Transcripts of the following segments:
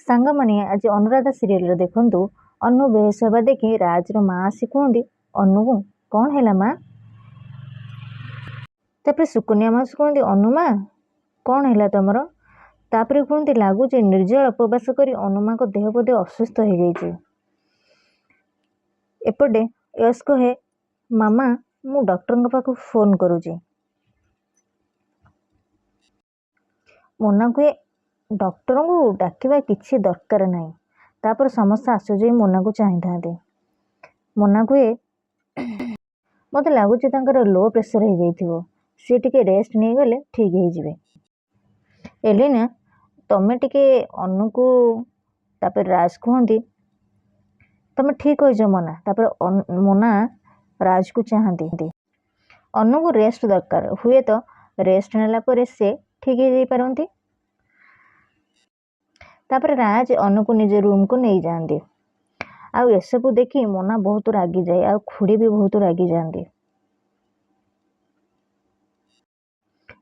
ସାଙ୍ଗମାନେ, ଆଜି ଅନୁରାଧା ସିରିଏଲରେ ଦେଖନ୍ତୁ, ଅନୁ ବେହୋସ ହେବା ଦେଖି ରାଜର ମା ଆସି କୁହନ୍ତି, ଅନୁକୁ କ'ଣ ହେଲା ମା? ତାପରେ ସୁକନ୍ୟା ମାଉସୀ କୁହନ୍ତି, ଅନୁ ମା, କ'ଣ ହେଲା ତମର? ତାପରେ କୁହନ୍ତି, ଲାଗୁଛି ନିର୍ଜଳ ଉପବାସ କରି ଅନୁମାଙ୍କ ଦେହ ବୋଧେ ଅସୁସ୍ଥ ହେଇଯାଇଛି। ଏପଟେ ୟଶ କହେ, ମାମା, ମୁଁ ଡକ୍ଟରଙ୍କ ପାଖକୁ ଫୋନ୍ କରୁଛି। ମୋନା କୁହେ, ଡକ୍ଟରଙ୍କୁ ଡାକିବା କିଛି ଦରକାର ନାହିଁ। ତାପରେ ସମସ୍ତେ ଆଶ୍ଚର୍ଯ୍ୟ ହୋଇ ମୋନାକୁ ଚାହିଁଥାନ୍ତି। ମୋନା କୁହେ, ମୋତେ ଲାଗୁଛି ତାଙ୍କର ଲୋ ପ୍ରେସର ହେଇଯାଇଥିବ, ସିଏ ଟିକେ ରେଷ୍ଟ ନେଇଗଲେ ଠିକ୍ ହେଇଯିବେ। ଏଲିନା, ତମେ ଟିକେ ଅନୁକୁ। ତାପରେ ରାଜ କୁହନ୍ତି, ତମେ ଠିକ୍ କହିଛ ମୋନା। ତାପରେ ମୋନା ରାଜକୁ ଚାହାନ୍ତି। ଅନୁକୁ ରେଷ୍ଟ ଦରକାର, ହୁଏତ ରେଷ୍ଟ ନେଲା ପରେ ସେ ଠିକ୍ ହେଇଯାଇପାରନ୍ତି। ତାପରେ ରାଜ ଅନୁକୁ ନିଜ ରୁମ୍କୁ ନେଇଯାଆନ୍ତି। ଆଉ ଏସବୁ ଦେଖି ମୋନା ବହୁତ ରାଗିଯାଏ, ଆଉ ଖୁଡ଼ି ବି ବହୁତ ରାଗିଯାଆନ୍ତି।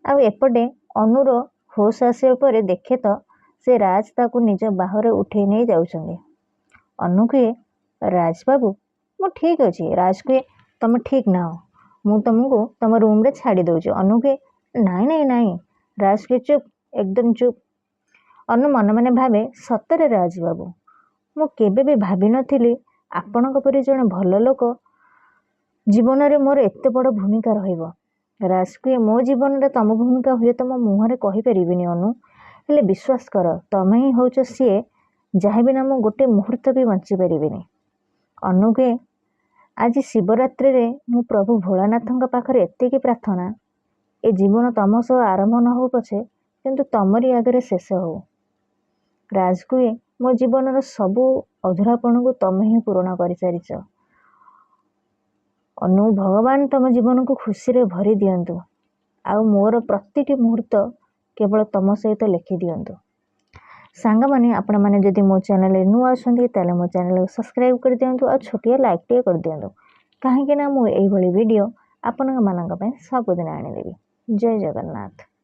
ଆଉ ଏପଟେ ଅନୁର ହୋସ୍ ଆସିବା ପରେ ଦେଖେ ତ ସେ ରାଜ ତାକୁ ନିଜ ବାହୁରେ ଉଠେଇ ନେଇ ଯାଉଛନ୍ତି। ଅନୁ କୁହେ, ରାଜ ବାବୁ, ମୁଁ ଠିକ୍ ଅଛି। ରାଜ କୁହେ, ତମେ ଠିକ୍ ନାହଁ, ମୁଁ ତମକୁ ତମ ରୁମ୍ରେ ଛାଡ଼ି ଦେଉଛି। ଅନୁ କୁହେ, ନାଇଁ ନାଇଁ ନାଇଁ। ରାଜ କୁହେ, ଚୁପ୍, ଏକଦମ ଚୁପ୍। ଅନୁ ମନେ ମନେ ଭାବେ, ସତରେ ରାଜ ବାବୁ, ମୁଁ କେବେ ବି ଭାବିନଥିଲି ଆପଣଙ୍କ ପରି ଜଣେ ଭଲ ଲୋକ ଜୀବନରେ ମୋର ଏତେ ବଡ଼ ଭୂମିକା ରହିବ। ରାଜ କୁହେ, ମୋ ଜୀବନରେ ତମ ଭୂମିକା ହୁଏତ ମୋ ମୁହଁରେ କହିପାରିବିନି ଅନୁ, ହେଲେ ବିଶ୍ୱାସ କର, ତମେ ହିଁ ହେଉଛ ସିଏ ଯାହା ବିନା ମୁଁ ଗୋଟେ ମୁହୂର୍ତ୍ତ ବି ବଞ୍ଚିପାରିବିନି। ଅନୁ କୁହେ, ଆଜି ଶିବରାତ୍ରିରେ ମୁଁ ପ୍ରଭୁ ଭୋଳାନାଥଙ୍କ ପାଖରେ ଏତିକି ପ୍ରାର୍ଥନା, ଏ ଜୀବନ ତମ ସହ ଆରମ୍ଭ ନ ହେଉ ପଛେ, କିନ୍ତୁ ତମରି ଆଗରେ ଶେଷ ହେଉ। ରାଜ କୁହେ, ମୋ ଜୀବନର ସବୁ ଅଧୁରାପଣକୁ ତମେ ହିଁ ପୂରଣ କରିସାରିଛ ଅନୁ। ଭଗବାନ ତମ ଜୀବନକୁ ଖୁସିରେ ଭରି ଦିଅନ୍ତୁ, ଆଉ ମୋର ପ୍ରତିଟି ମୁହୂର୍ତ୍ତ କେବଳ ତମ ସହିତ ଲେଖିଦିଅନ୍ତୁ। ସାଙ୍ଗମାନେ, ଆପଣମାନେ ଯଦି ମୋ ଚ୍ୟାନେଲରେ ନୂଆ ଅଛନ୍ତି, ତାହେଲେ ମୋ ଚ୍ୟାନେଲକୁ ସବସ୍କ୍ରାଇବ୍ କରିଦିଅନ୍ତୁ ଆଉ ଛୋଟିଆ ଲାଇକ୍ଟିଏ କରିଦିଅନ୍ତୁ, କାହିଁକି ନା ମୁଁ ଏଇଭଳି ଭିଡ଼ିଓ ଆପଣମାନଙ୍କ ପାଇଁ ସବୁଦିନ ଆଣିଦେବି। ଜୟ ଜଗନ୍ନାଥ।